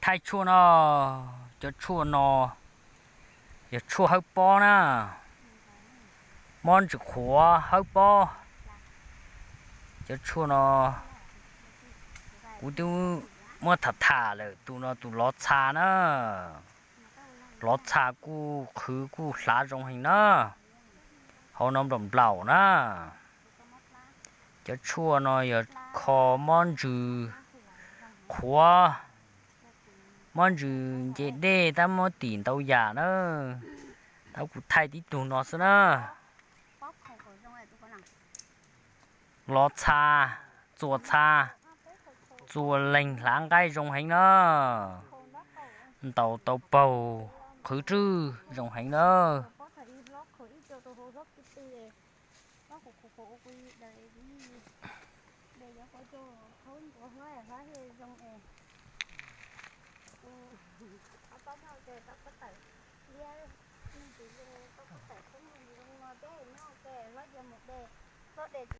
thaij tshuaj no, cov tshuaj no yog tshuaj hawb pob na, mob ntsws qhuav hawb pob. Cov tshuaj no kuv twb muab tham tham lawm, tus no tus lov txha na, lov txha kuj qhwv kuj hlav zoo heev na, hauv no nplaum nplaum na. Cov tshuaj no yog kho mob ntsws qhuav, mob ntsws nce dej tab mob tim ntau yam na. Tab kuv thaij tib tug no xwb na. Lov txha, txuas txha, txuas leeg hlav nqaij zoo heev na. Ntaus tau paug qhwv rwj zoo heev na.